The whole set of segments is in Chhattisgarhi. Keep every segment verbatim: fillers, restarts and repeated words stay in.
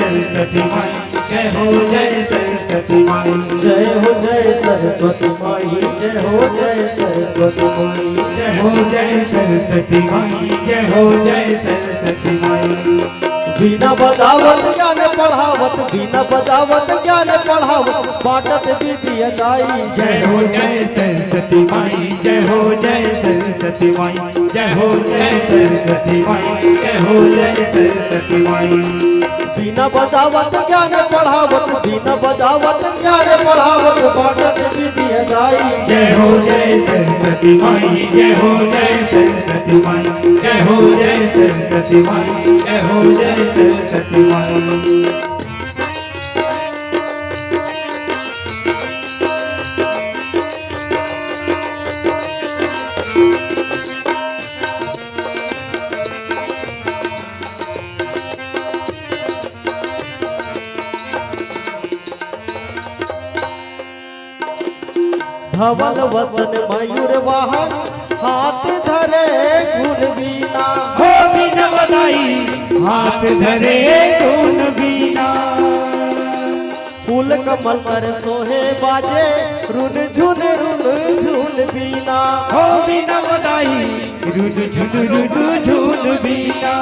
सरस्वती माई, जय हो जय सरस्वती माई। जय हो जय सरस्वती माई, जय हो जय सरस्वती माई। जय हो जय सरस्वती माई, जय हो जय सरस्वती माई। बीना बजावत ज्ञान पढ़ावत, बीना बजावत ज्ञान पढ़ावत, बाँटत विद्या दाई। जय हो जय सरस्वती माई, जय हो जय सरस्वती माई। जय हो जय सरस्वती माई, जय हो जय सरस्वती माई। बीना बजावत ज्ञान पढ़ावत, बीना बजावत ज्ञान पढ़ावत, बाँटत विद्या दाई। जय हो जय सरस्वती माई, जय हो जय सरस्वती माई। जय हो जय सरस्वती माई, जय हो जय सरस्वती माई। धवल वसन मयूर वाहन, हाथ धरे गुण बीना। हो बीना बजाई, हाथ धरे गुण बीना। फूल कमल पर सोहे बाजे, रुन झुन रुन झुन बीना। हो बीना बजाई, रुन झुन रुन झुन बीना।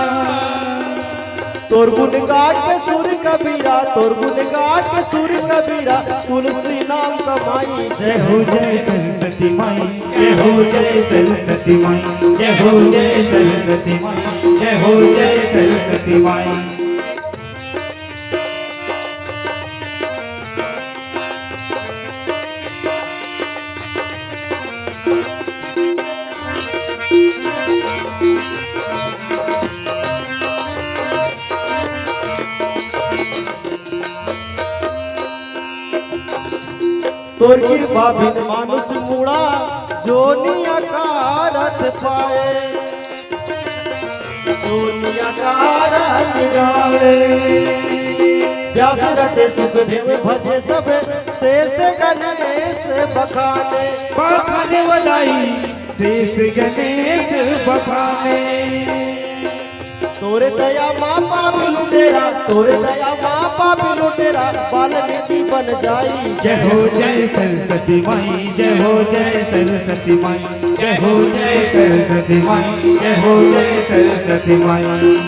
तोर गुण गा के सुर कबीरा, तोर गुण गा के सुर कबीरा, तुलसी नाम कमाई। जय हो जय सरस्वती माई, जय हो जय सरस्वती माई। जय हो जय सरस्वती माई, जय हो जय सरस्वती माई। तोर कृपा बिन मानुष मूड़ा, जोनिया का रथ पाए। जोनिया का रथ गावे। व्यास रटे सुखदेव भजे सब, शेष गणेश बखाने। बखाने बधाई, शेष गणेश बखाने। तोरे दया मा पाप लुटेरा, तोरे दया मा पाप लुटेरा, वाल्मीकि बन जाई। जय हो जय सरस्वती माई, जय हो जय सरस्वती माई। जय हो जय सरस्वती माई, जय हो जय सरस्वती माई।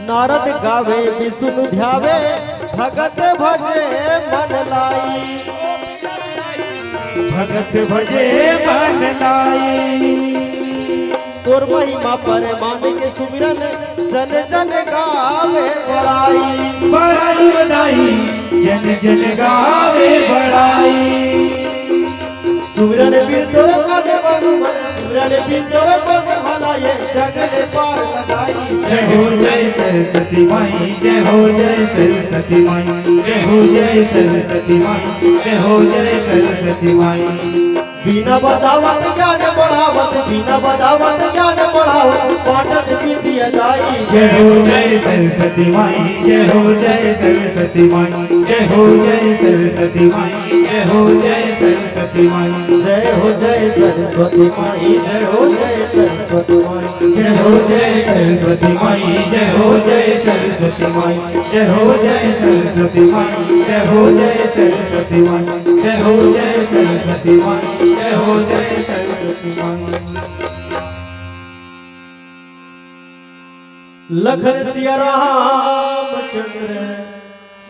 नारद गावे विष्णु ध्यावे, भगत भजे मन लाई। भगत भजे मन लाई। तोर महिमा परमान के सुमिरन, जन जन गावे बड़ाई। बड़ाई बधाई, जन जन गावे बड़ाई। सुमिरन बिन तोर कोन बन, सुमिरन बिन तोर कोन भला, ये जग ले पार लगाई। जय हो जय सरस्वती माई, जय हो जय सरस्वती माई। जय हो जय सरस्वती माई, जय हो जय सरस्वती माई। बीना बजावत ज्ञान बढ़ावत, बीना बजावत ज्ञान बढ़ावत, बाँटत विद्या दाई। जय हो जय सरस्वती माई, जय हो जय सरस्वती माई। जय हो जय सरस्वती माई, जय हो जय सरस्वती माई। जय हो जय सरस्वती माई, जय हो जय सरस्वती माई। जय हो जय सरस्वती माई, जय हो जय सरस्वती माई। जय हो जय सरस्वती माई, जय हो जय सरस्वती माई। जय हो जय सरस्वती माई, जय हो जय सरस्वती माई। लखन सिया रामचंद्र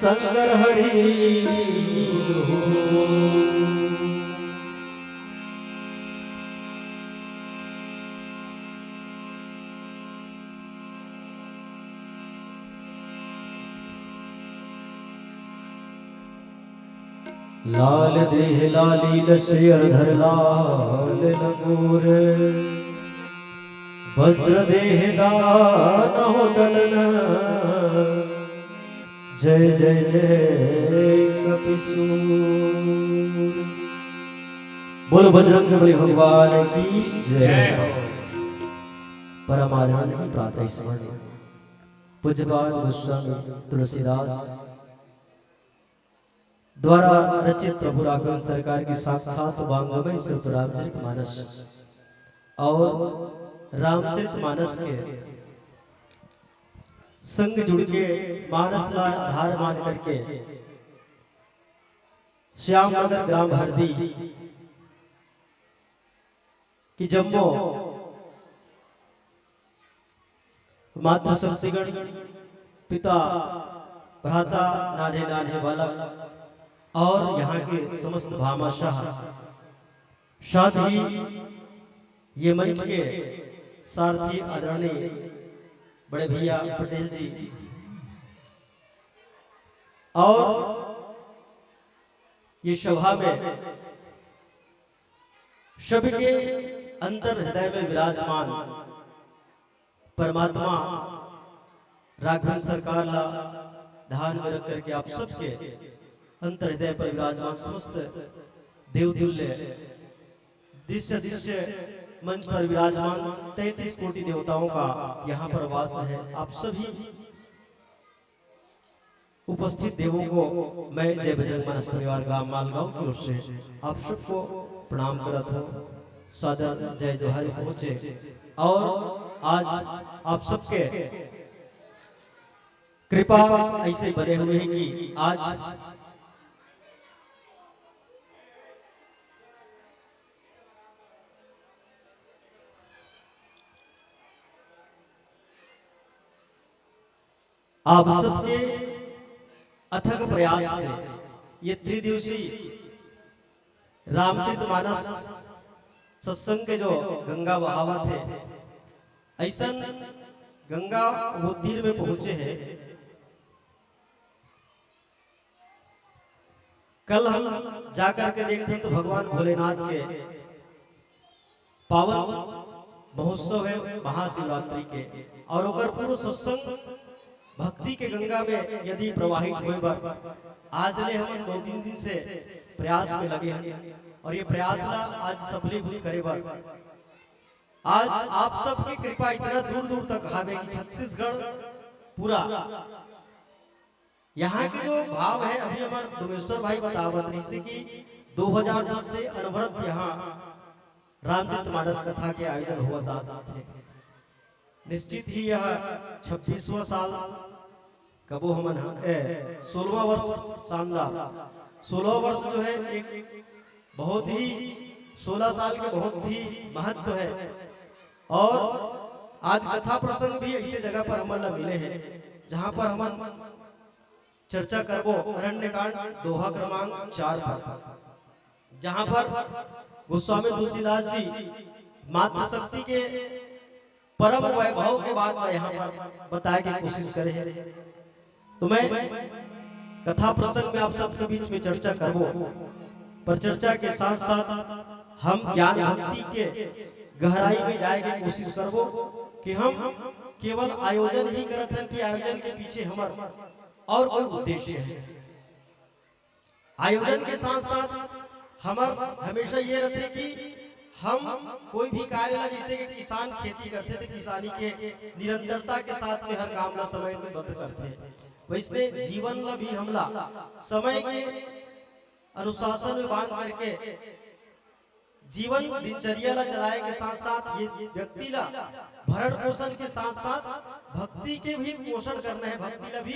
शंकर हरि। लाल देह लाली लश अधर लाल लंगूर। वज्र देह दानव दलन। जय जय जय कपिसूर। बोलो बजरंग बली भगवान की जय। जय हो। परमानंद ही प्रातः स्मरणीय। पूज्यपाद गोस्वामी तुलसीदास द्वारा रचित प्रभु राघवेंद्र सरकार की साक्षात वांगमय स्वरूप रामचरित मानस और रामचरित मानस के संग जुड़ के मानस ला आधार मान करके श्याम नगर ग्राम हरदी कि जम्मो मातृशक्तिगण, पिता, भ्राता, नान्हे नान्हे बालक और यहाँ के समस्त भामाशाह, साथ ही ये मंच के सारथी आदरणीय बड़े भैया पटेल जी और ये सभा में सभी के अंतर हृदय में विराजमान परमात्मा राघवेंद्र सरकार ला ध्यान में रख करके आप सबके अंतर हृदय पर विराजमान समस्त देवतुल्य दृश्य दृश्य मंच पर विराजमान तैंतीस कोटि देवताओं का यहाँ पर वास है। आप सभी उपस्थित देवों को मैं जय बजरंग मानस परिवार ग्राम मालगांव की ओर से आप सबको प्रणाम करत हूँ, सादर जय जोहार पहुँचे। और आज आप सबके कृपा ऐसे बने हुए है कि आज आप सबके अथक प्रयास से ये त्रिदिवसीय रामचरित मानस सत्संग के जो गंगा बहावत है, ऐसन गंगा वो तीर में पहुंचे हैं। कल हम जा करके देखते हैं तो भगवान भोलेनाथ के पावन महोत्सव है महाशिवरात्रि के, और ओकर पूर्व सत्संग भक्ति के गंगा में यदि प्रवाहित होए बर आज ले हम दो तीन दिन से प्रयास में लगे हैं और ये प्रयास ला आज सफलीभूत करे बर आज आप सबकी कृपा इतना दूर दूर तक हावे कि छत्तीसगढ़ पूरा यहाँ के जो भाव है, अभी हमारे डोमेश्वर भाई बतावत रहिसे कि दो हज़ार दस से अनवरत यहाँ रामचरित मानस कथा के आयोजन होवत आत हे। निश्चित ही यह छब्बीसवाँ साल कबो हमन ह-, ए, सोलहवाँ वर्ष, शानदार। सोलह वर्ष जो है एक बहुत ही, सोलह साल के बहुत ही महत्व है। और आज कथा प्रसंग भी ऐसे जगह पर हमन ला मिले हैं, जहाँ पर हमन चर्चा करबो अरण्यकांड दोहा क्रमांक चार पर, जहाँ पर गोस्वामी तुलसीदास जी मातृशक्ति के परम वैभव के बात ला यहाँ पर बताए के कोशिश करे हैं। तो मैं कथा प्रसंग में आप सबके बीच में चर्चा करबो, पर चर्चा के साथ साथ हम ज्ञान भक्ति के गहराई में जाए के कोशिश करबो कि हम केवल आयोजन ही करत हन कि आयोजन के पीछे हमर और कोई उद्देश्य है। आयोजन के साथ साथ हमर हमेशा ये रहते कि हम कोई भी कार्य ला, जैसे कि किसान खेती करते थे, किसानी के निरंतरता के साथ में हर काम ला समयबद्ध करते, वैसने जीवन ला भी हमला समय के अनुशासन में बांध करके जीवन दिनचर्या ला चलाए के साथ साथ ये व्यक्ति ला भरण पोषण के साथ साथ भक्ति के भी पोषण करना है, भक्ति ला भी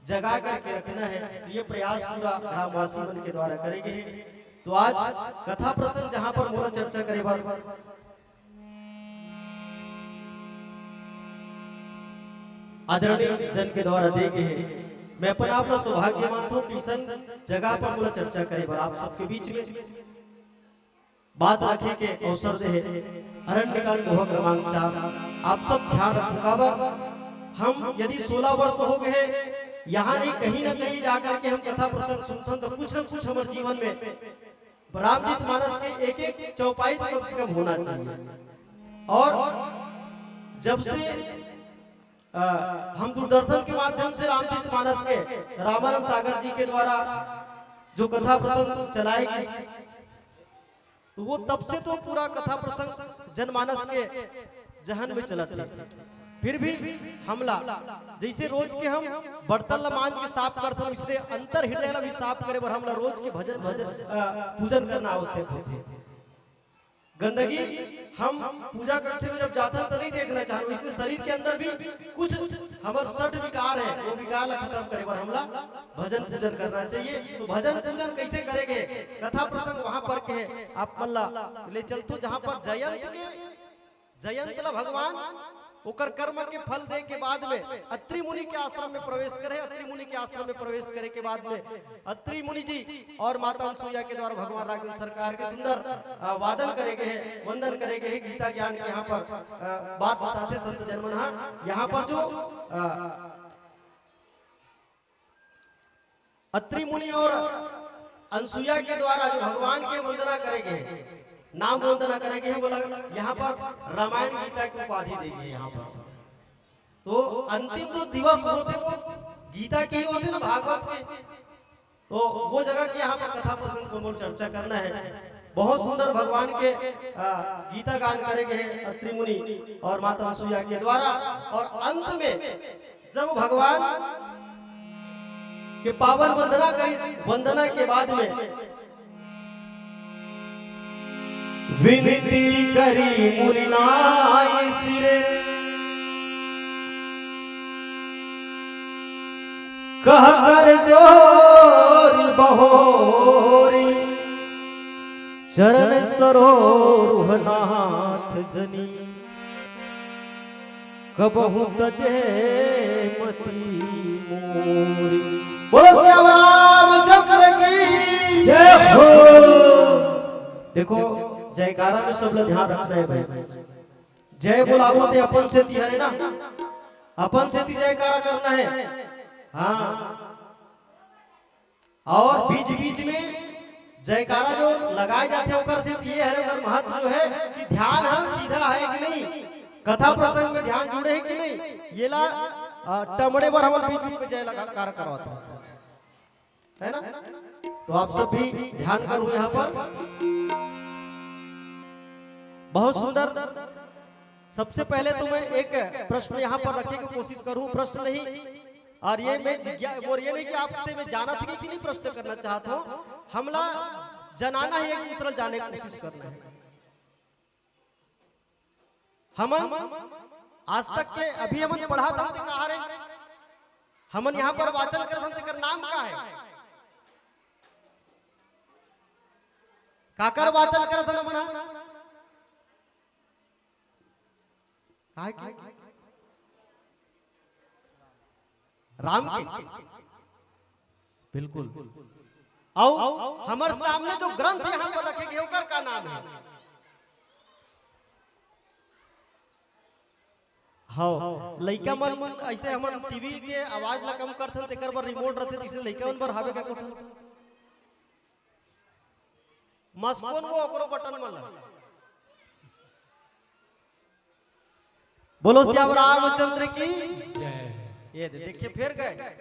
जगा करके रखना है। तो ये प्रयास पूरा ग्रामवासी मन के द्वारा करे गए हैं। तो आज कथा प्रसंग जहाँ पर मोला चर्चा करे बर आदरणीय जन के द्वारा दे गए हैं, मैं अपन आप ला सौभाग्य मानता हूँ कि अइसन जगह पर मोला चर्चा करे बर आप सबके बीच में बात रखे के अवसर दे हे। अरण्यकांड दोहा क्रमांक चार, आप सब ध्यान रखो, काबर हम यदि सोलह वर्ष हो गए हैं, यहाँ नहीं, कहीं ना कहीं जाकर के हम कथा प्रसंग सुनथन, तो कुछ ना कुछ हमारे जीवन में रामचरित मानस के एक एक चौपाई तो कम से कम होना चाहिए। और जब से अ, हम दूरदर्शन के माध्यम से रामचरित मानस के रामानंद सागर जी के द्वारा जो कथा प्रसंग चलाए गए, तो वो तब से तो पूरा कथा प्रसंग जनमानस के जहन में चलत हे। फिर भी हमला, जैसे रोज के हम बर्तन ला मांज के साफ करथन, इसने अंतर हृदय ला भी साफ करे बर हमला रोज के भजन, भजन, अ, पूजन करना आवश्यक होथे। गंदगी हम पूजा कक्ष में जब जाथन त नहीं देखना चाहन, इसने शरीर के अंदर भी कुछ हमर सट विकार है, वो विकार ला खत्म करे बर हमला भजन पूजन करना चाहिए। तो भजन पूजन कैसे करेंगे, कथा प्रसंग वहां पर के है, आप मन ला ले चलथो, जहां पर जयंत के, जयंत ला भगवान ओकर कर्म के फल दे के बाद में अत्रि मुनि के आश्रम में प्रवेश करे। अत्रि मुनि के आश्रम में प्रवेश करे के बाद में अत्रि मुनि जी और माता अनसुईया के द्वारा भगवान राघवेंद्र सरकार के सुंदर, अ, वादन करे गए हैं, वंदन करे गए हैं। गीता ज्ञान के यहाँ पर, अ, बात बताथे संत जन मन ह। यहाँ पर जो, अ, अत्रि मुनि और अनसुईया के द्वारा जो भगवान के वंदना करे गए, नाम वंदना करे गए, बोला यहाँ पर रामायण गीता की उपाधि दी गई है यहाँ पर। तो अंतिम जो दिवस होथे वो गीता के ही होथे ना, भागवत के। तो वो जगह के यहाँ पर कथा प्रसंग पर मोर चर्चा करना है। बहुत सुंदर भगवान के, आ, गीता गान करे गए हैं अत्रि मुनि और माता अनसुईया के द्वारा। और अंत में जब भगवान के पावन वंदना करी, वंदना के बाद में विनती करी मुनिनाय सिरे, कह कर जोर बहोरी, चरण सरोरुह नाथ जनी, कबहु तजे मति मोरी। बोलो श्याम रामचंद्र की जय हो। देखो, जयकारा में सब लोग ध्यान रखना है भाई। जय बोलाबो ते अपन सेती हरे ना, अपन सेती जयकारा करना है। हाँ, और बीच-बीच में जयकारा जो लगाए जाथे, ओकर से ये हरे, ओकर महत्व जो है कि ध्यान ह सीधा है कि नहीं, कथा प्रसंग में ध्यान जुड़े है कि नहीं, ये ला, अ, टमड़े बर हमन बीच-बीच में जयकारा करवाथन, है ना? तो आप सब भी ध्यान करो यहाँ पर। बहुत सुंदर। सबसे पहले तो मैं एक प्रश्न यहाँ पर रखे की कोशिश करूँ, प्रश्न नहीं, और ये मैं जिज्ञा-, और ये नहीं कि आपसे मैं जानत ही कि नहीं प्रश्न करना चाहत हूँ, हमला जनाना है, एक दूसरा जाने की कोशिश करना है। हमन आज तक के अभी हमन पढ़त हन ते कहा रे, हमन यहाँ पर वाचन करत हन तेकर नाम का है? काकर वाचन करत हन हमन? काहे के? राम के। बिल्कुल। अउ हमर सामने जो ग्रंथ यहाँ पर रखे गए, ओकर का नाम है? हाँ, लइका मन, ऐसे हमन टीवी के आवाज ला कम करथन, तेकर बर रिमोट रथे, जइसे लइका मन बर हावे का कुछ। मस्कोन वो ओकरो बटन मन ला। बोलो श्याम रामचंद्र की। ये दे, देखिए, फिर गए।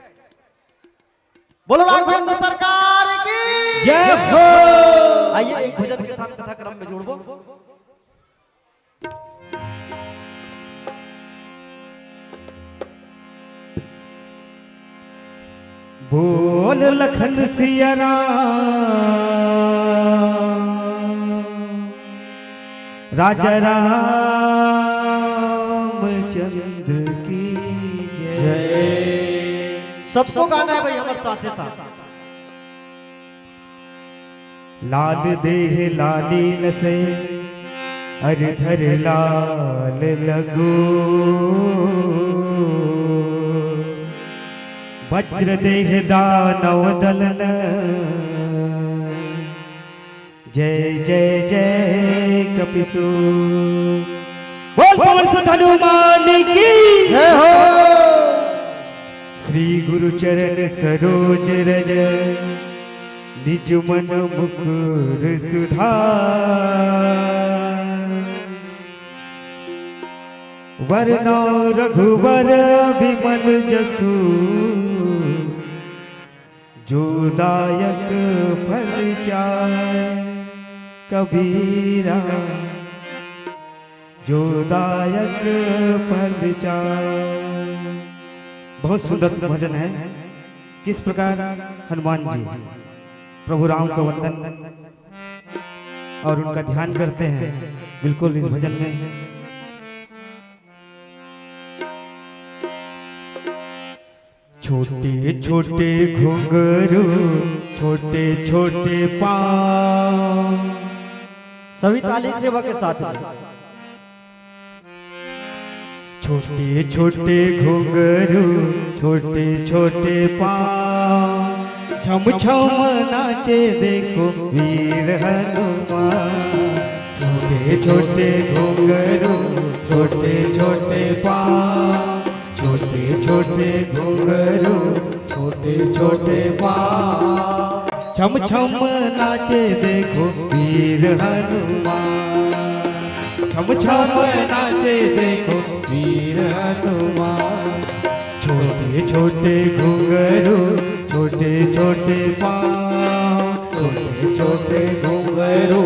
बोलो राघवेंद्र सरकार की जय हो। आइए, एक भजन के साथ कथा क्रम में जोड़बो। बोल लखन सिया राम, राजा रामचंद्र की जय। सबको गाना है भाई, हमारे साथ ही साथ। लाल देह लाली नसे, अर धर लाल लगो। वज्र देह दानव दलन, जय जय जय कपिसु। बोल पवन सुत हनुमान की जय हो। श्री गुरु चरण सरोज रज, निज मन मुकुर सुधार। वरनौ रघुवर विमल जसु, जो दायक फल चार। कबीरा जोदायक फल चार। बहुत सुंदर भजन है। किस प्रकार हनुमान जी प्रभु राम का वंदन और उनका ध्यान करते हैं, बिल्कुल इस भजन में। छोटे छोटे घुंघरू, छोटे छोटे पाँव। सभी ताली सेवा के साथ में। छोटे छोटे घुंघरू, छोटे छोटे पाँव, छम छम नाचे देखो वीर हनुमान। छोटे छोटे घुंघरू, छोटे छोटे पाँव, छोटे छोटे घुंघरू, छोटे छोटे पाँव, छम छम नाचे देखो वीर हनुमान। छम छम नाचे देखो वीर हनुमान। छोटे छोटे घुंघरू, छोटे छोटे पाँव, छोटे छोटे घुंघरू,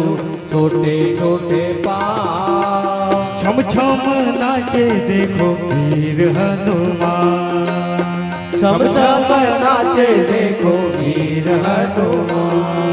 छोटे छोटे पाँव। छम छम नाचे देखो वीर हनुमान। छम छम नाचे देखो वीर हनुमान।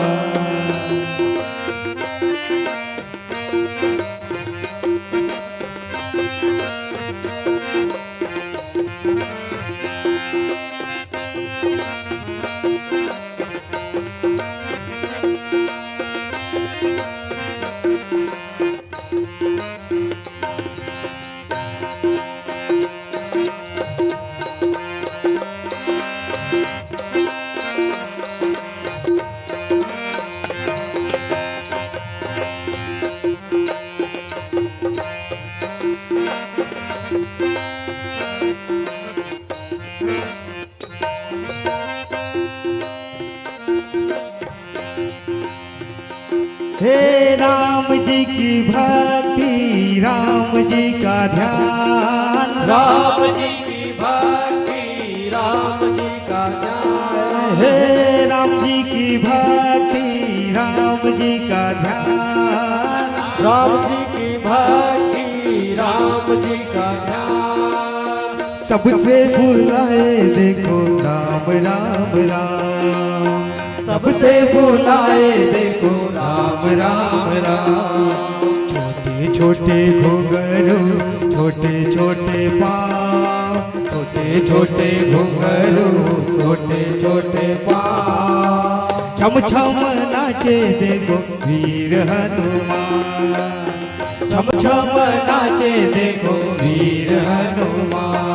हे राम जी की भक्ति, राम जी का ध्यान। राम जी की भक्ति, राम जी का ध्यान। हे राम जी की भक्ति, राम जी का ध्यान। राम जी की भक्ति, राम जी का ध्यान। सबसे बुलाए देखो राम, राम, राम। सबसे बुलाए देखो राम, राम, राम। छोटे छोटे घुंघरू, छोटे छोटे पाँव, छोटे छोटे घुंघरू, छोटे छोटे पाँव। छम छम नाचे देखो वीर हनुमान। छम छम नाचे देखो वीर हनुमान।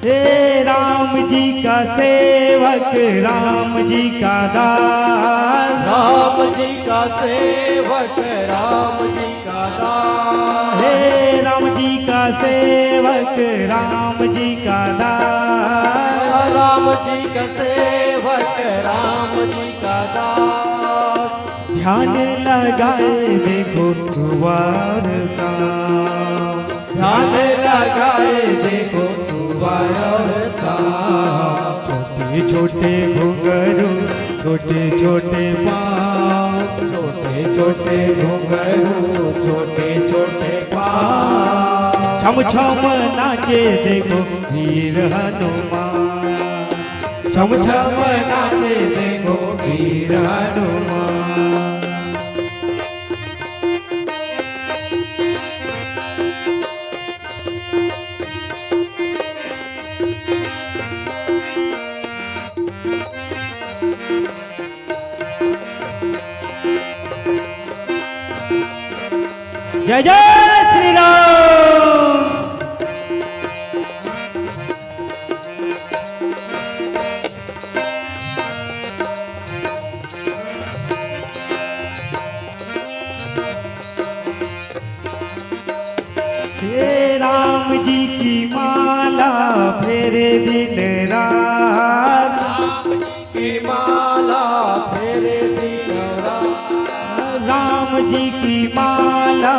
हे राम जी का सेवक, राम जी का दास। राम जी का सेवक, राम जी का दास। हे राम जी का सेवक, राम जी का दास। राम जी का सेवक, राम जी का दास। ध्यान लगाए देखो सुबह और शाम। ध्यान लगाए देखो सुबह और शाम। छोटे छोटे घुंघरू, छोटे छोटे पाँव। छोटे छोटे घुंघरू, छोटे छोटे पाँव। छम छम नाचे देखो वीर हनुमान। छम छम नाचे देखो वीर हनुमान। जय जय श्री राम। हे राम जी की माला फेर दिन रात। राम जी की माला फेरे दिन रात। राम जी की माला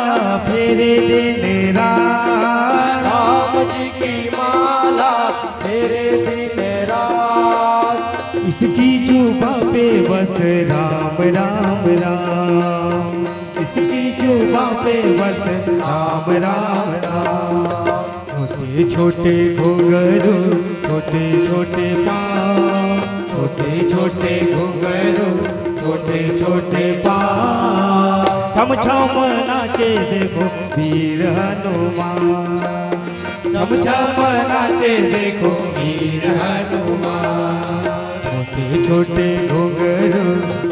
फेरे दिन रात। राम जी की माला फेरे दिन रात। इसकी जुबां पे बस राम राम राम। इसकी जुबां पे बस राम राम राम। छोटे छोटे घुंघरू, छोटे छोटे पाँव। छोटे छोटे घुंघरू, छोटे छोटे पाँव। छम छम नाचे देखो वीर हनुमान। छम छम नाचे देखो वीर हनुमान। छोटे छोटे घुंघरू,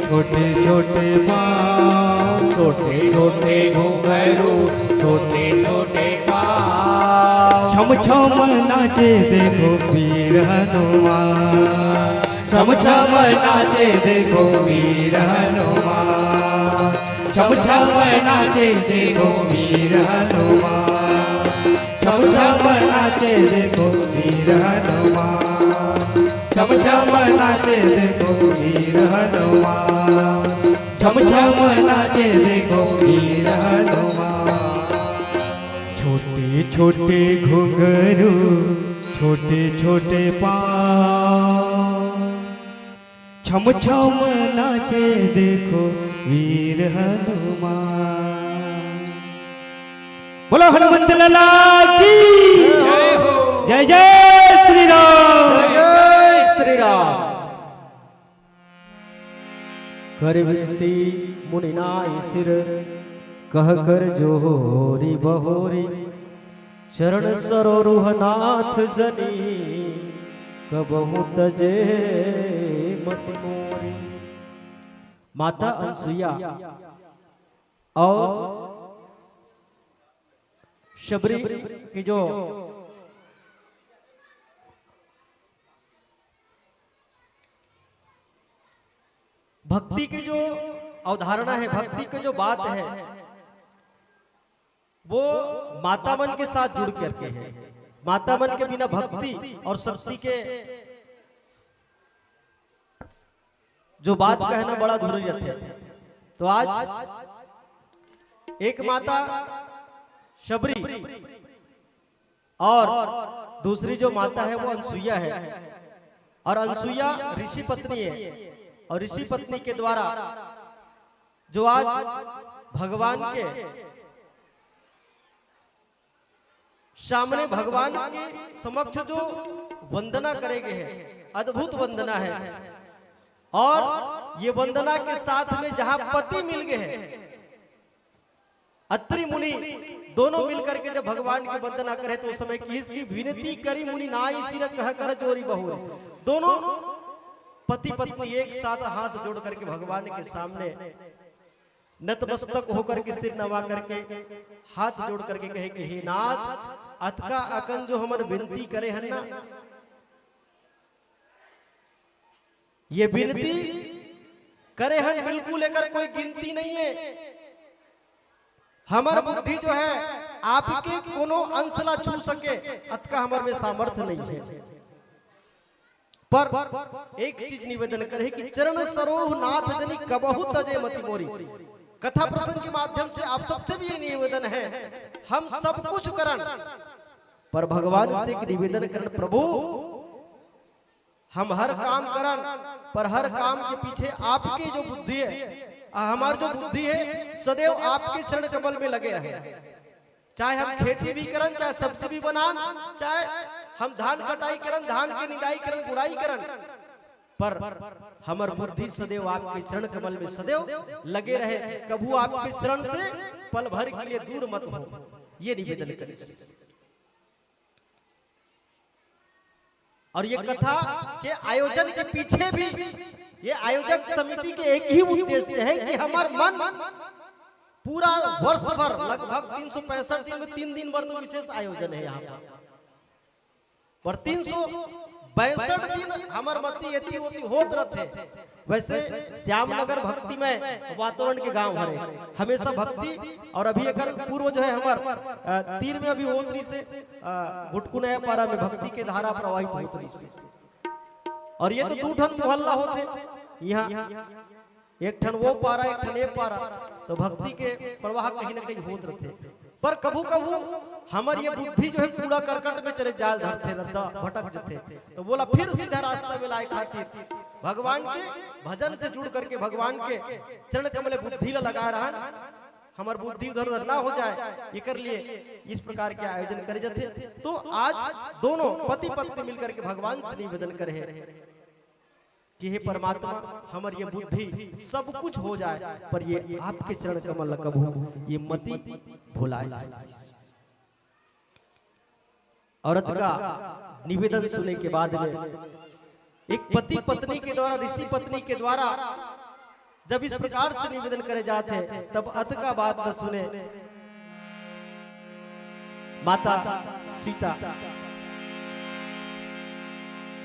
छोटे छोटे पाँव। छोटे छोटे घुंघरू, छोटे छोटे पाँव। छम छम नाचे देखो वीर हनुमान। छम छम नाचे देखो वीर हनुमान। छम छम नाचे देखो वीर हनुमान। छम छम नाचे देखो वीर हनुमान। छम छम नाचे देखो वीर हनुमान। छम छम नाचे देखो वीर हनुमान। छोटे छोटे घुंघरू, छोटे छोटे पाँव। छम छम नाचे देखो वीर हनुमान। बोलो हनुमंत लाला की। जय हो। जय जय श्री राम। जय श्री राम। कर विनती मुनि नाई सिर, कह कर जोरी बहोरी। चरण सरोरुह नाथ जनी, कबहु तजे मति मोरी। माता अनसुईया और शबरी की जो भक्ति की जो अवधारणा है, भक्ति की जो बात है, वो माता मन के साथ जुड़ करके है। माता मन के बिना भक्ति और शक्ति के जो बात कहना बड़ा अधूरा रहते। तो आज एक माता शबरी और दूसरी जो माता है वो अनसुईया है, और अनसुईया ऋषि पत्नी है, और ऋषि पत्नी के द्वारा जो आज भगवान के सामने, भगवान के समक्ष जो वंदना करे गए हैं, अद्भुत वंदना है। और ये वंदना के साथ में जहां पति मिल गए हैं, अत्रि मुनि दोनों मिल करके जब भगवान की वंदना करे तो उस समय की इसकी विनती करी मुनि नाई सिर कह कर जोरी बहोरी। दोनों पति पत्नी एक साथ हाथ जोड़ करके भगवान के सामने नतमस्तक होकर के सिर नवा करके हाथ जोड़ करके कहे कि हे नाथ, अतका अकन जो हमन विनती करे हन ना, ये विनती करे हन, बिल्कुल एकर कोई गिनती नहीं है। हमर बुद्धि जो है आपके कोनो अंश ला छू सके, अतका हमर में सामर्थ्य नहीं है। पर एक चीज निवेदन करे कि चरण सरोह नाथ जनी कबहु तजे मति मोरी। कथा प्रसंग के माध्यम से आप सबसे भी ये निवेदन है, हम सब कुछ करन, पर भगवान से एक निवेदन करन, प्रभु, हम हर काम करन, पर हर काम के पीछे आपके जो बुद्धि है, आ हमार जो बुद्धि है, सदैव आपके चरण कमल में लगे रहे। चाहे हम खेती भी करन, चाहे सब्जी भी बनान, चाहे हम धान कटाई करन, धान के निंदाई करन, गुड़ाई करन, पर हमर बुद्धि सदैव आपके चरण कमल में सदैव लगे रहे। कभू आपके चरण से पल भर के लिए दूर मत हो, ये निवेदन करिस। और ये कथा के आयोजन के पीछे भी ये आयोजक समिति के एक ही उद्देश्य है कि हमार मन पूरा वर्ष भर, लगभग तीन सौ पैंसठ दिन में तीन दिन भर तो विशेष आयोजन है यहाँ पर, पर तीन सौ पैंसठ दिन हमर मती एती ओती होत रथे। वैसे श्याम नगर भक्तिमय वातावरण के गांव हरे, हमेशा भक्ति। और अभी एकर पूर्व जो है हमर, अ, तीर में अभी होत रहिसे, अ, घुटकुनया पारा में भक्ति के धारा प्रवाहित होत रहिसे। और ये तो दू ठन मोहल्ला होथे, यहाँ एक ठन वो पारा, एक ठन ये पारा, तो भक्ति के प्रवाह कहीं ना कहीं होत रथे। पर कभू कभू हमर ये बुद्धि जो है कूड़ा करकट में चले जाल धरथे, रद्दा भटक जथे। तो बोला फिर सीधा रास्ता में लाए खातिर भगवान के भजन से जुड़ करके भगवान के चरण कमल बुद्धि ला लगा रहन, हमर बुद्धि उधर उधर ना हो जाए, एकर लिए इस प्रकार के आयोजन करे जाथे। तो आज दोनों पति पत्नी मिलकर के भगवान से निवेदन करे हैं कि हे परमात्मा, हमर ये बुद्धि सब कुछ हो जाए, पर ये आपके चरण कमल ला कभू ये मती भुलाए जाए। औरत का निवेदन सुने के बाद में एक पति पत्नी के द्वारा, ऋषि पत्नी के द्वारा जब इस प्रकार से निवेदन करे जात हे, तब अत का बात न सुने माता सीता।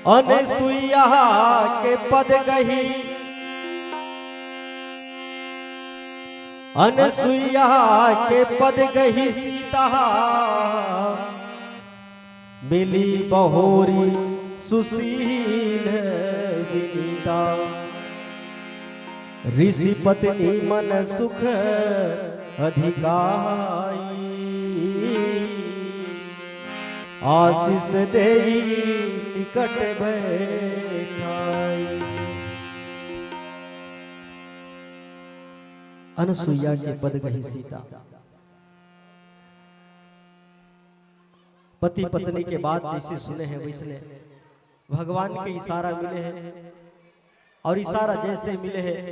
अनसुईया के पद गही, अनसुईया के पद गही सीता, मिली बहुरी सुशील विनीता। ऋषि पत्नी मन सुख अधिकाई, आशीष देई निकट बैठाई। अनसुईया के पद गही सीता। पति पत्नी के बात जैसे सुने हैं वैसने भगवान के इशारा मिले हैं, और इशारा जैसे मिले हैं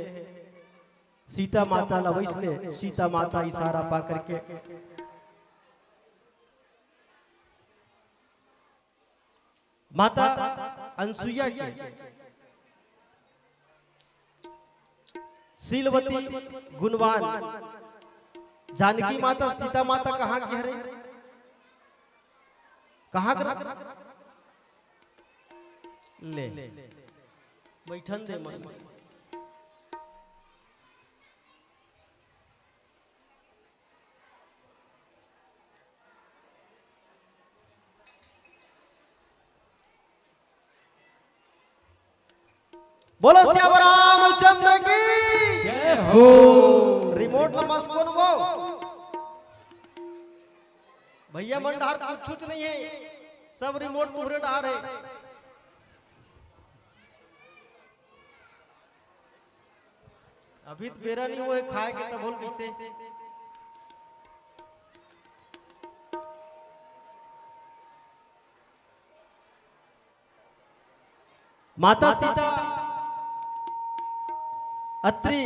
सीता माता ला, वैसने सीता माता इशारा पा करके माता अनसुईया के शीलवती गुणवान जानकी माता, सीता माता कहाँ के हरे? कहाँ के? ले, बैठन दे मन। बोलो सियावर रामचंद्र की जय हो। रिमोट ला मस कोन वो? भैया मन डहार कुछ नहीं है, सब रिमोट तुहरे डहार है। अभी तो बेरा नहीं हुआ है खाए के, तब होल कैसे? माता सीता अत्रि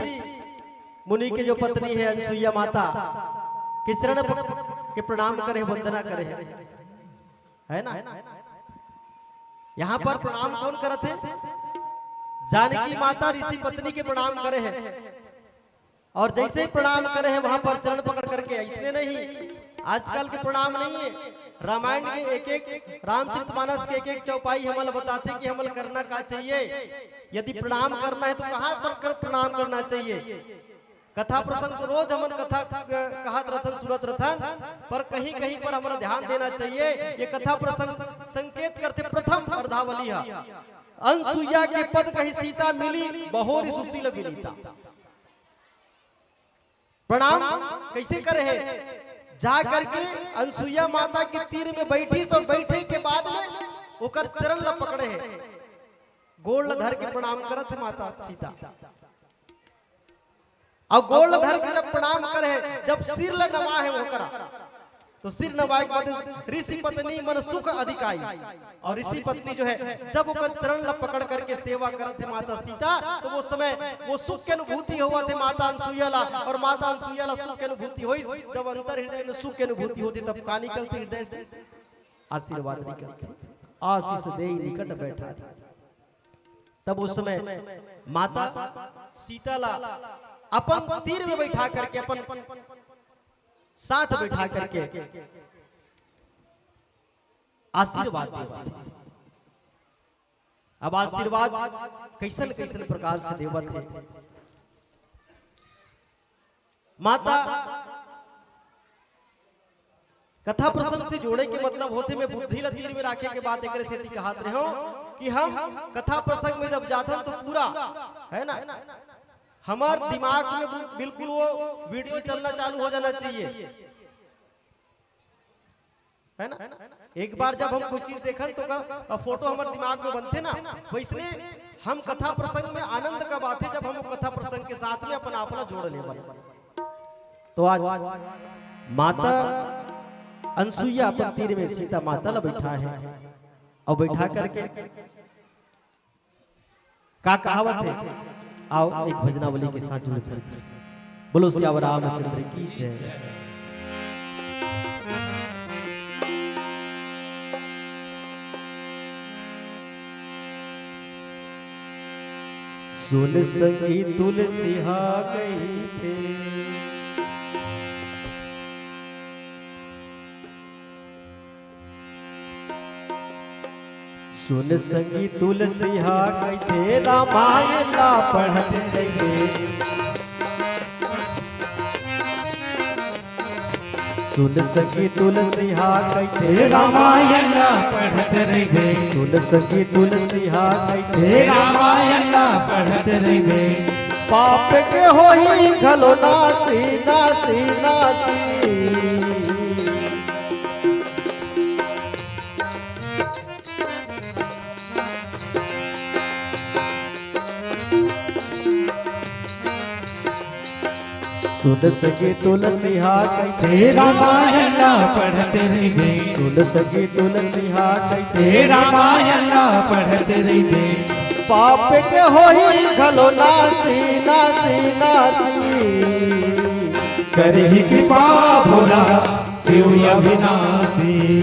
मुनि के जो पत्नी है अनसुईया माता के चरण प-, के प्रणाम करे, वंदना करे, है ना? यहाँ पर प्रणाम कौन करत है? जानकी माता ऋषि पत्नी के प्रणाम करे है। और जैसे ही प्रणाम करे हैं, वहां पर चरण पकड़ करके, इसने नहीं, आजकल के प्रणाम नहीं है, रामायण के एक एक, रामचरितमानस के एक एक चौपाई हमल बताथे कि हमल करना का चाहिए। यदि प्रणाम करना है तो कहाँ पर कर प्रणाम करना चाहिए? कथा प्रसंग तो रोज हमन कथा क-, कहत रथन, सुनत रथन, पर कहीं कहीं पर हमला ध्यान देना चाहिए। ये कथा प्रसंग संकेत करथे प्रथम अर्धावली हा। अनसुईया के पद गही सीता, मिली बहुरी सुशील विनीता। प्रणाम कैसे करे हे? जा करके अनसुईया माता के तीर में बैठिस और बैठे के बाद में ओकर चरण ला पकड़े हे, गोड़ ला धर के प्रणाम करत हे माता सीता। और गोड़ ला धर के जब प्रणाम करे हे, जब सिर ला नवा हे ओकरा, तो सिर नवाए के बाद ऋषि पत्नी मन सुख अधिकाई। और ऋषि पत्नी जो है, जब ओकर चरण ला पकड़ करके सेवा करत हे माता सीता, तो वो समय वो सुख के अनुभूति होवत हे माता अनसुईया ला, और माता अनसुईया ला सुख के अनुभूति होई। जब अंतर हृदय में सुख के अनुभूति होथे, तब का निकलथे हृदय से? आशीर्वाद निकलथे। आशीष देई निकट बैठारी। तब उस समय माता सीता ला अपन तीर में बैठा करके, अपन साथ बैठा करके आशीर्वाद देवत हे। अब आशीर्वाद कइसन कइसन प्रकार से देवत हे। माता कथा प्रसंग से जोड़े के मतलब होथे, मैं बुद्धि ला तीर में राखे के बात एकरे सेती कहत रहे हो कि हम कथा प्रसंग में जब जाथन तो पूरा, है ना, हमर दिमाग में बु-, बिल्कुल वो वीडियो चलना चालू हो जाना चाहिए, है ना। एक बार जब हम कुछ चीज देखन तो ओकर फोटो हमर दिमाग में बनथे ना, वैसने हम कथा प्रसंग में आनंद कब आथे, जब हम वो कथा प्रसंग के साथ में अपन आप ला जोड़ लेवन। तो आज माता अनसुईया अपन तीर में सीता माता ला बैठा है और बैठा करके का कहावत है, आओ एक भजनावली के साथ जुड़त हैं। बोलो सियावर रामचंद्र की जय। सुन संगी तुलसी हा कही थे। सुन संगी तुलसी हा कहिथे, रामायण ला पढ़त रहिबे। सुन संगी तुलसी हा कहिथे, रामायण ला पढ़त रहिबे। सुन संगी तुलसी हा कहिथे, रामायण ला पढ़त रहिबे। पाप के होही घलो नासी, नासी, नासी। सुन संगी तुलसी हा कहिथे, रामायण ला पढ़त रहिबे। सुन संगी तुलसी हा कहिथे, रामायण ला पढ़त रहिबे। पाप के होही घलो नासी, नासी, नासी। करही कृपा भोला शिव अविनाशी।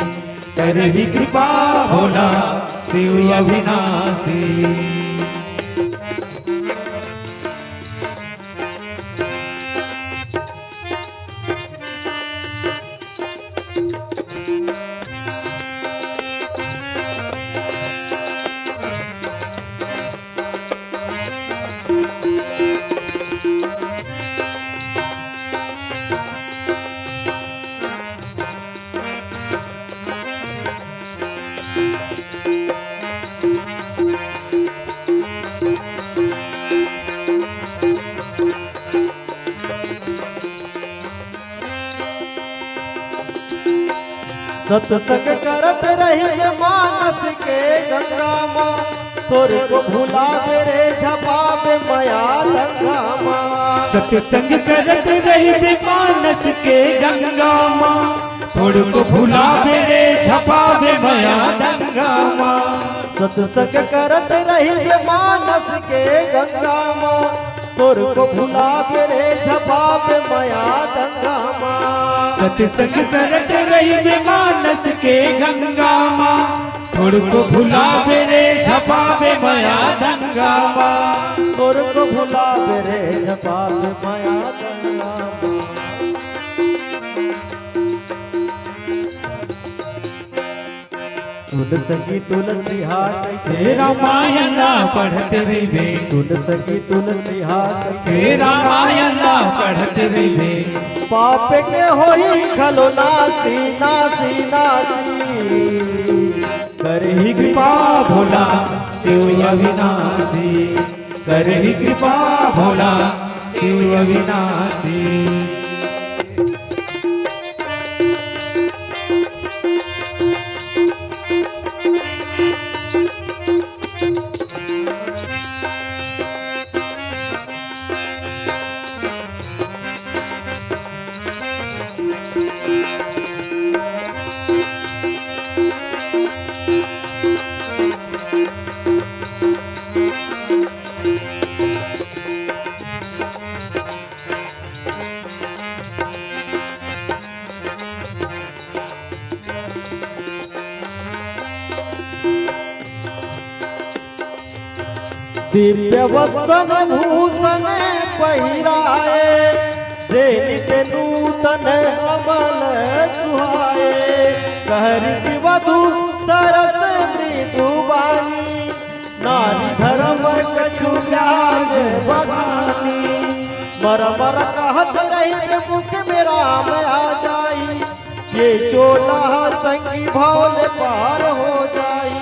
करही कृपा भोला शिव अविनाशी। सत्संग करत रहिबे मानस के गंगा मा, तोर को भुलाबे रे झपाबे मया दंगा मा। सत्संग करत रहिबे मानस के गंगा मा, तोर को भुलाबे रे झपाबे मया दंगा मा। सत्संग करत रहिबे मानस के गंगा मा, तोर को भुलाबे रे झपाबे मया दंगा मा। सत्संग करत रहिबे मानस के गंगा मा, तोर को भुलाबे रे झपाबे मया दंगा मा। तोर को भुलाबे रे झपाबे मया दंगा मा। सुन संगी तुलसी हा कहिथे, रामायण ला पढ़त रहिबे। सुन संगी तुलसी हा कहिथे, रामायण ला पढ़त रहिबे। पाप के होही घलो नासी, नासी, नासी। करही कृपा भोला शिव अविनाशी। करही कृपा भोला शिव अविनाशी। दिव्य वसन भूषण पहिराए, जे नित नूतन अमल सुहाए। कह ऋषि वधु सरस मृदु बानी, नारी धर्म कछु ब्याज बखानी। मर मर कहत रहिबे मुख में राम आ जाही। ये चोला संगी भव ले पार हो जाही।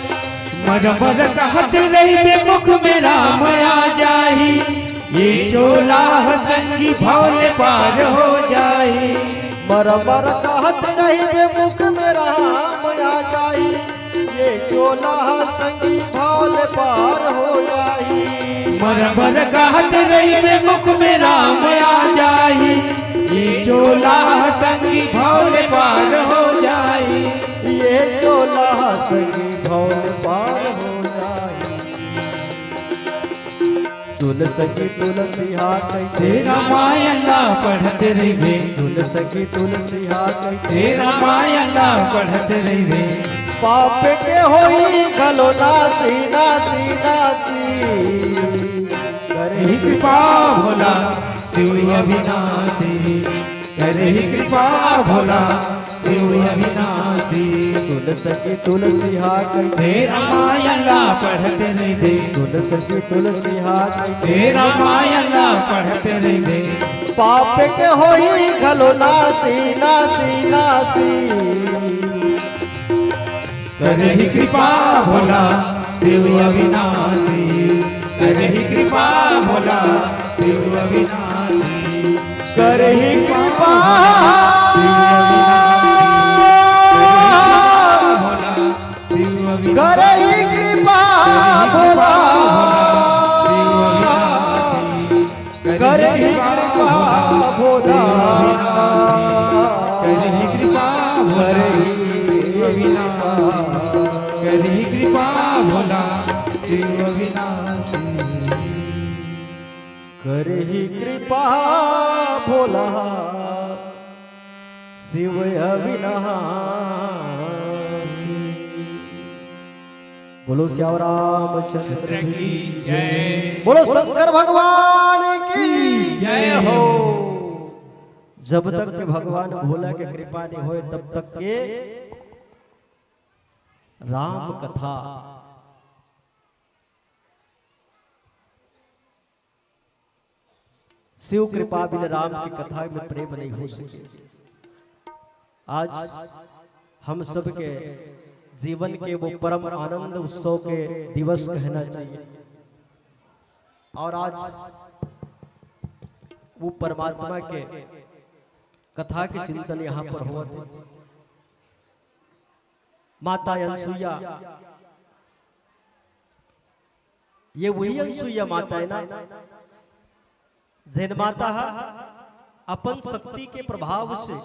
मर मर कहत रहिबे मुख में राम आ जाही। ये चोला संगी भव ले पार हो जाही। मर मर कहत रहिबे मुख में राम आ जाही। ये चोला संगी भव ले पार हो जाही। मर मर कहत रहिबे मुख में राम आ जाही। ये चोला संगी भव ले पार हो जाही। ये चोला संगी भव ले पार हो जाही। सुन सखी तुलसी हा कहि तेरा मायला पढ़त रहिबे। सुन सखी तुलसी हा कहि तेरा मायला पढ़त रहिबे। पाप के होई घलो नासी, नासी, नासी। करही कृपा भोला शिव अविनाशी। करही कृपा भोला शिव अविनाशी। सुन सखी तुलसी हा कहि तेरा मायला पढ़त रहिबे। सुन सखी तुलसी हा कहि तेरा मायला पढ़त रहिबे। पाप के होई घलो नासी, नासी, नासी। करही कृपा भोला शिव अविनाशी। करही कृपा भोला शिव अविनाशी। करही कृपा। करही कृपा भोला। करही कृपा भोला। करही कृपा भोला। करही कृपा भोला। करही कृपा भोला शिव अविनाशी। बोलो सियावर रामचंद्र की जय। बोलो शंकर भगवान की जय हो। जब तक के भगवान भोला के कृपा नहीं होय, तब तक के राम कथा शिव कृपा बिन राम की कथा में प्रेम नहीं हो सके। आज हम सबके जीवन के वो परम आनंद उत्सव के दिवस कहना चाहिए। और आज वो परमात्मा के कथा के चिंतन यहाँ पर होवत हे। माता अनसुईया, ये वही अनसुईया माता है ना, जेन माता हा अपन शक्ति के प्रभाव से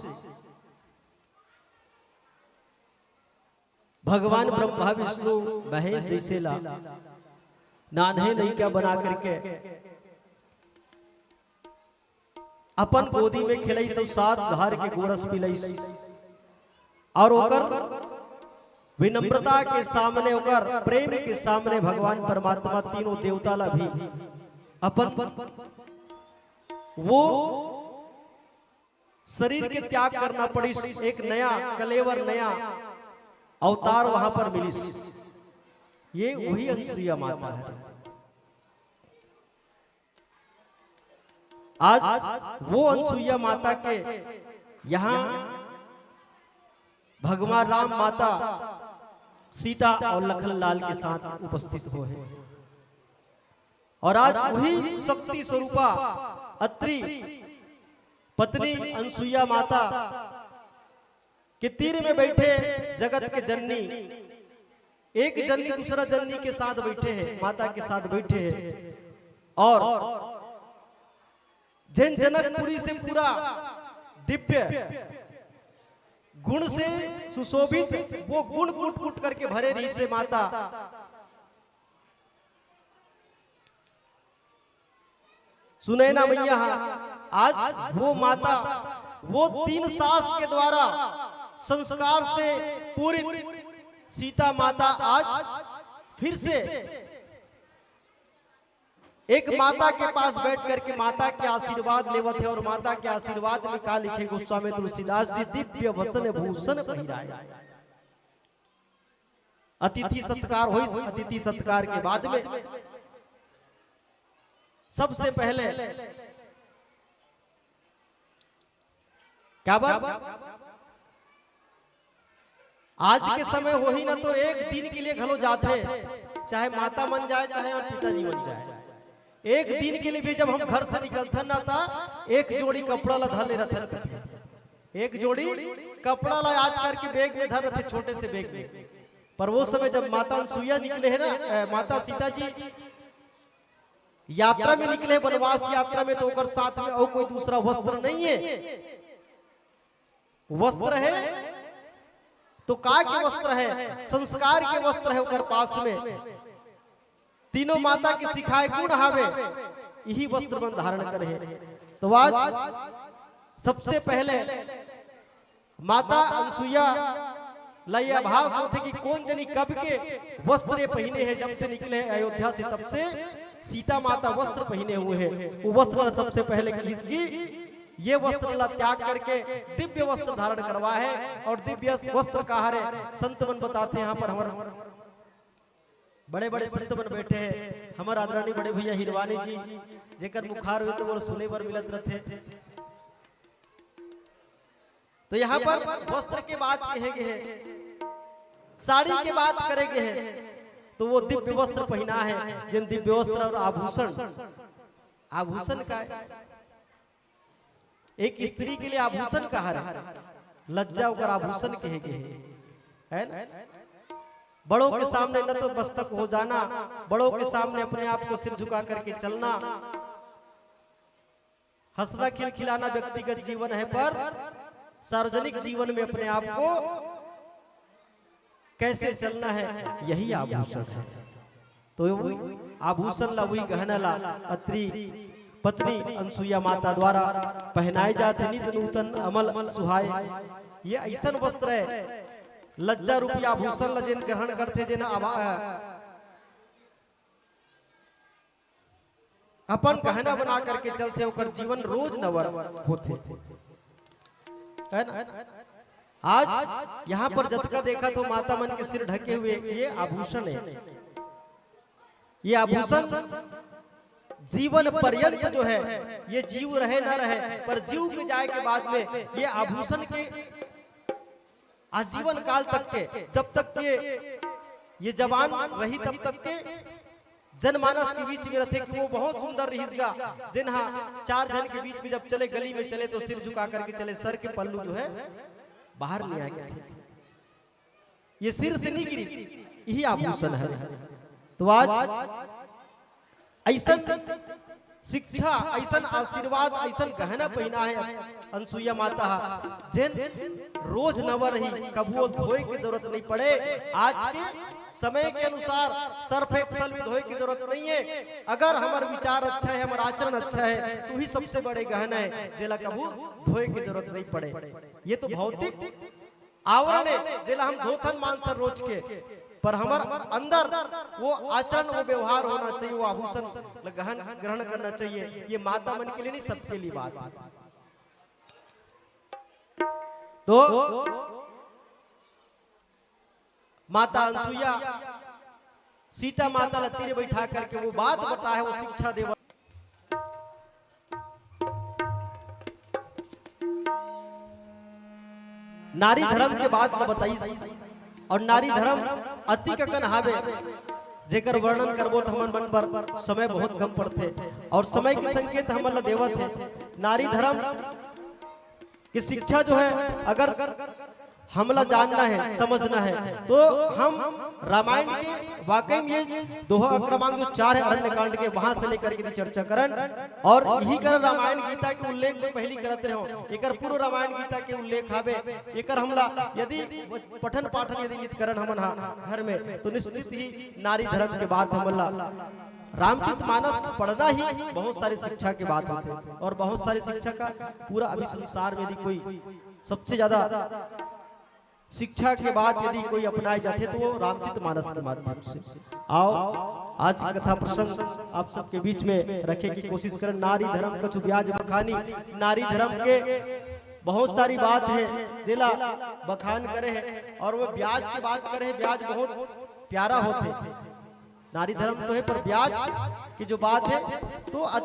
भगवान ब्रह्मा विष्णु महेश जैसे ला नान्हे लइका बना करके अपन गोदी में खेलइस अउ सात धार के गोरस पिलइस। और ओकर विनम्रता के सामने, ओकर प्रेम के सामने भगवान परमात्मा तीनों देवता ला भी अपन वो शरीर के त्याग करना पड़िस, एक नया कलेवर, नया अवतार वहां पर मिलिस। ये वही अनसुईया माता है। आज वो अनसुईया माता के यहाँ भगवान राम, माता सीता और लखन लाल के साथ उपस्थित होहे। और आज वही शक्ति स्वरूपा अत्रि पत्नी अनसुईया माता के तीर में बैठे जगत के जननी, एक जननी दूसरा जननी के साथ बैठे हैं, माता के साथ बैठे हैं। और जेन जनकपुरी से पूरा दिव्य गुण से सुशोभित वो गुण कूट कूट करके भरे रहिसे माता। सुनैना मैया हा, आज वो माता वो तीन सास के द्वारा संस्कार से पूरित सीता माता आज फिर से एक माता के पास बैठ करके माता के आशीर्वाद लेवत हे। और माता के आशीर्वाद में का लिखे गोस्वामी तुलसीदास जी, दिव्य वसन भूषण पहिराए। अतिथि सत्कार होइस। अतिथि सत्कार के बाद में सबसे पहले क्या बात, आज के समय होही ना तो एक दिन के लिए घलो जाथे, चाहे माता मन जाए, चाहे और पिताजी मन जाए, एक दिन के लिए भी जब हम घर से निकलथन ना, ता एक जोड़ी कपड़ा ला धर ले रथन कथे। एक जोड़ी कपड़ा ला आज करके बैग में धर रथे, छोटे से बैग में। पर वो समय जब माता अनसुईया निकले हे ना, अ, माता सीता जी यात्रा में निकले, वनवास यात्रा में, तो ओकर साथ में और कोई दूसरा वस्त्र नहीं है, वस्त्र है तो का के वस्त्र है, संस्कार के वस्त्र है ओकर पास में। तीनों माता के सिखाए गुण हावे, यही वस्त्र मन धारण करे हे। तो आज सबसे पहले माता अनसुईया ला ये आभास होथे कि कोन जनी कब के वस्त्र ये पहिने हे, जब से निकले हे अयोध्या से तब से सीता माता वस्त्र पहिने हुए हे। वो वस्त्र ला सबसे पहले कहिस कि ये वस्त्र ला त्याग करके दिव्य वस्त्र धारण करवा हे। और दिव्य वस्त्र का हरे, संत मन बताथे, यहाँ पर हमर बड़े-बड़े संत मन बैठे हे, हमर आदरणीय बड़े भैया हिरवानी जी, जेकर मुखार होय तो वो सुने बर मिलत रथे। तो यहाँ पर वस्त्र के बात कहे गे हे, साड़ी के बात करे गे हे, तो वो दिव्य वस्त्र पहिना हे, जेन दिव्य वस्त्र और आभूषण, आभूषण का हे? एक स्त्री के लिए आभूषण का हरे, लज्जा ओकर आभूषण कहे गे हे, है ना? बड़ों के सामने नतमस्तक हो जाना, बड़ों के सामने अपने आप को सिर झुका करके चलना, हंसना खिलखिलाना व्यक्तिगत जीवन है, पर सार्वजनिक जीवन में अपने आप को कैसे चलना है, यही आभूषण है। तो वो आभूषण ला, वही गहना ला अत्रि पत्नी अनसुईया माता द्वारा पहनाए जाथे। नित नूतन अमल सुहाए, ये ऐसन वस्त्र है, लज्जा रूपी आभूषण ला जेन ग्रहण करथे, जेन आभा-, अपन गहना बना करके चलथे, ओकर जीवन रोज नवर होथे, है ना? आज यहाँ पर जतका देखत हो माता मन के सिर ढके हुए, ये आभूषण है। ये आभूषण जीवन पर्यंत जो है, ये जीव रहे ना रहे, पर जीव के जाए के बाद में ये आभूषण के आजीवन काल तक के, जब तक के ये जवान रही, तब तक के जनमानस के बीच में रथे कि वो बहुत सुंदर रिहिस गा, जेन हा चार झन के बीच में जब चले, गली में चले तो सिर झुका करके चले, सर के पल्लू जो है बाहर नहीं आए करथे, ये सिर से नहीं गिरी, यही आभूषण है। तो आज ऐसन शिक्षा, ऐसन आशीर्वाद, ऐसन गहना पहिना है अनसुईया माता हा, जेन रोज नवा रही, कभू धोए के जरूरत नहीं पड़े। आज के समय के अनुसार सर्फ एक्सल भी धोए के जरूरत नहीं है। अगर हमर विचार अच्छा है, हमर आचरण अच्छा है, तो ही सबसे बड़े गहना है, जेला कभू धोए के जरूरत नहीं पड़े। ये तो भौतिक आवरण है, जेला हम धोथन मानथन रोज के, पर हमर अंदर वो आचरण, वो व्यवहार होना चाहिए, वो आभूषण ल गहन ग्रहण करना चाहिए। ये माता मन के लिए नहीं, सबके लिए बात है। तो माता अनसुईया सीता माता ल तीर बैठा करके वो बात बता है, वो शिक्षा देवा। नारी धर्म के बात ल बताइस, और नारी धर्म अति ककन हावे, जेकर वर्णन करबो त हमन मन पर समय बहुत कम पड़थे, और समय के संकेत हमन ल देवत हे। नारी धर्म कि शिक्षा जो है, अगर हमला जानना है, समझना है, तो हम रामायण के वाकई में ये दोहा क्रमांक जो चार है अरण्य कांड के, वहां से लेकर के यदि चर्चा करन, और यही कारण रामायण गीता के उल्लेख में पहली करत रहे हो, एकर पूर्व रामायण गीता के उल्लेख हावे, एकर हमला यदि पठन पाठन यदि नित करन हमन हा घर में, तो निश्चित ही नारी धर्म के बात हमला रामचरित मानस पढ़ना ही बहुत सारी शिक्षा के बात होथे, और बहुत सारी शिक्षा का पूरा अभी संसार में यदि कोई सबसे ज्यादा शिक्षा के बात यदि कोई अपनाए जाथे तो वो रामचरित मानस के माध्यम से। आओ, आज की कथा प्रसंग आप सबके बीच में रखे की कोशिश करें। नारी धर्म कछु ब्याज बखानी, नारी धर्म के बहुत सारी बात है जेला बखान करे है, और वो ब्याज की बात करे है, ब्याज बहुत प्यारा होथे। नारी धर्म तो हे, पर ब्याज के जो बात हे, तो अ-,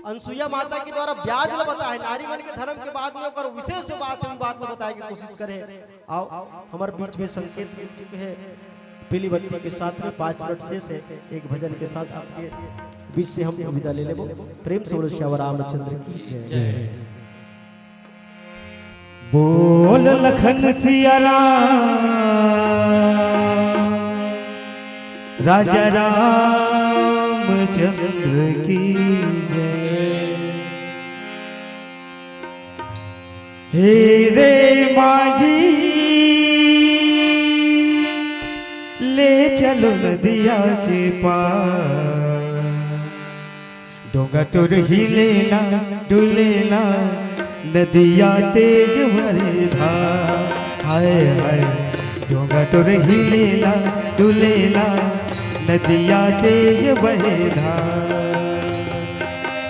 अनसुईया माता के द्वारा ब्याज ल बताए हे। नारी मन के धर्म के बाद में ओकर विशेष जो बात हे, वो बात ल बताए के कोशिश करे हे। अउ हमर बीच में संकेत मिल चुके हे पीली बत्ती के साथ में। पाँच मिनट शेष हे, एक भजन के साथ आपके बीच से हम विदा ले लेबो। प्रेम से बोलो सियावर रामचंद्र की जय। जय। बोल लखन सिया राम, राजा रामचंद्र की जय। हे रे माझी, ले चलो नदिया के पार। डोंगा तोर हिलेला, डुलेला, नदिया तेज बहे धार। हाय, हाय। डोंगा तोर हिलेला, डुलेला, नदिया तेज बहे धार।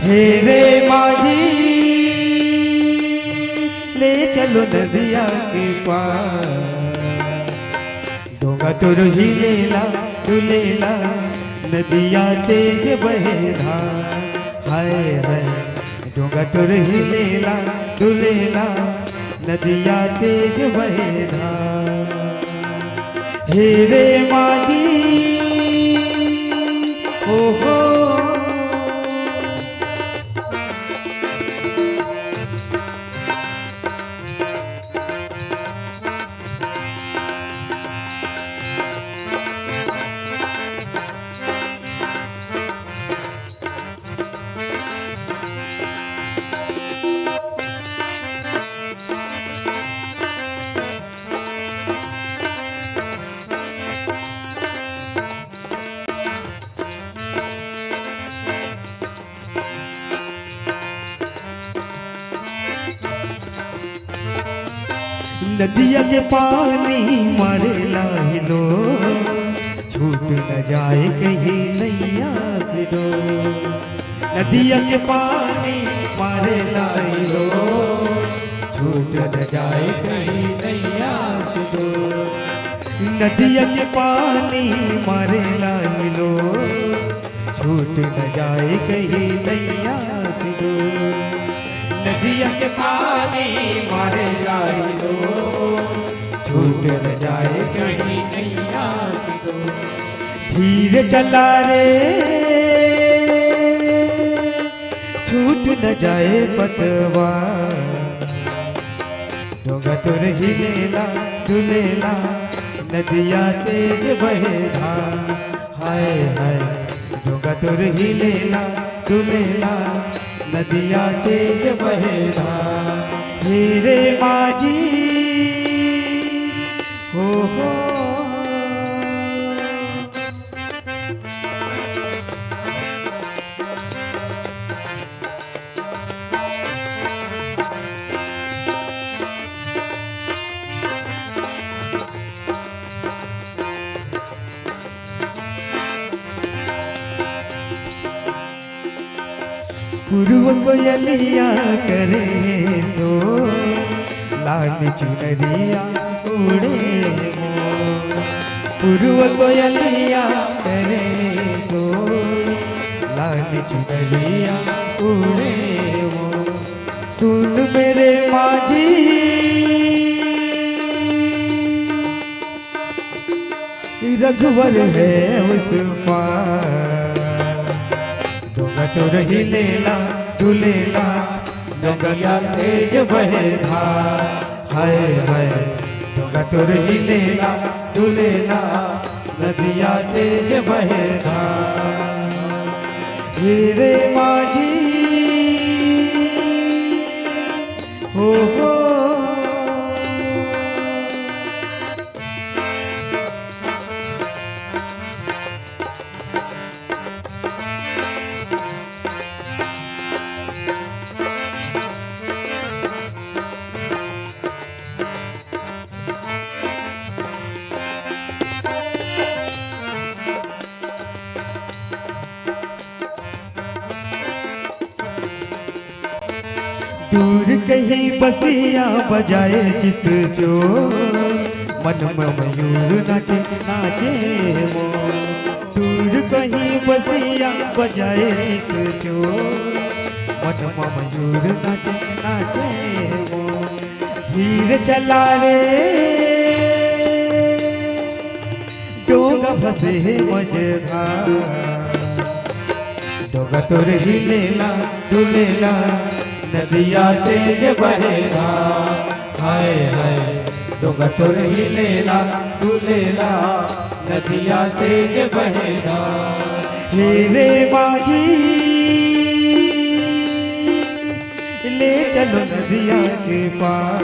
हे रे माझी, ले चलो नदिया के पार। डोंगा तोर हिलेला, डुलेला, नदिया तेज बहे धार। हाय, हाय। डोंगा तोर हिलेला, डुलेला, नदिया तेज बहे धार। हे रे माझी, ओहो। नदिया के पानी मारे ला हिलोर, छूट न जाए कहीं नैया से डोर। नदिया के पानी मारे ला हिलोर, छूट न जाए कहीं नैया से डोर। नदिया के पानी मारे ला हिलोर, छूट न जाए कहीं नैया से डोर। नदिया के पानी मारे ला हिलोर, छूट न जाए कहीं नैया से डोर। धीरे चला रे, छूट न जाए पतवार। डोंगा तोर हिलेला, डुलेला, नदिया तेज बहे धार। हाय, हाय। डोंगा तोर हिलेला, डुलेला, नदिया तेज बहे धार। हे रे माझी, हो, हो। पुरुव कोयलिया करे सो, लाल चुनरिया ओढ़े मोर। पुरुव कोयलिया करे सो, लाल चुनरिया ओढ़े मोर। सुन मेरे माझी, रघुवर है उस पार। डोंगा तोर हिलेला, डुलेला, नदिया तेज बहे धार। हाय, हाय। डोंगा तोर हिलेला, डुलेला, नदिया तेज बहे धार। हे रे माझी, हो, हो। दूर कहीं बसिया बजाए चित जो, मन म मयूर नाचे, नाचे मोर। दूर कहीं बसिया बजाए एक जोर। मन म मयूर नाचे, नाचे मोर। धीर चला रे, डोंगा फंसे हे मझधार। डोंगा तोर हिलेला, डुलेला, नदिया तेज बहेला। हाय, हाय, डोंगा तोर हिलेला, डुलेला, नदिया तेज बहेला। हे रे माझी, ले चलो नदिया के पार।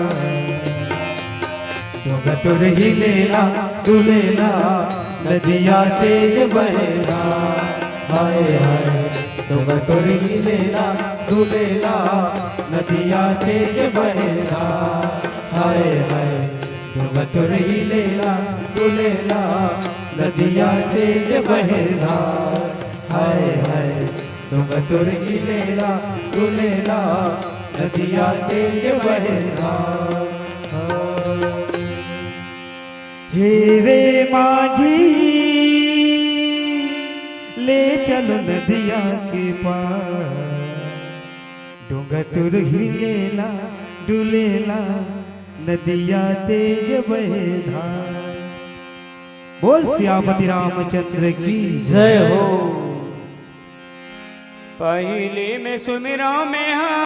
डोंगा तोर हिलेला, डुलेला, नदिया तेज बहेला। हाय, हाय, डोंगा तोर हिलेला, डुलेला, नदिया तेज बहेला। हाय, हाय, डोंगा तोर हिलेला, डुलेला, नदिया तेज बहेला। हाय, हाय, डोंगा तोर हिलेला, डुलेला, नदिया तेज बहेला। हे रे माझी, ले चलो नदिया के पार। डोंगा तोर हिलेला, डुलेला, नदिया तेज बहे धार। बोल सियापति रामचंद्र की जय हो। पहली में सुमिरा में हा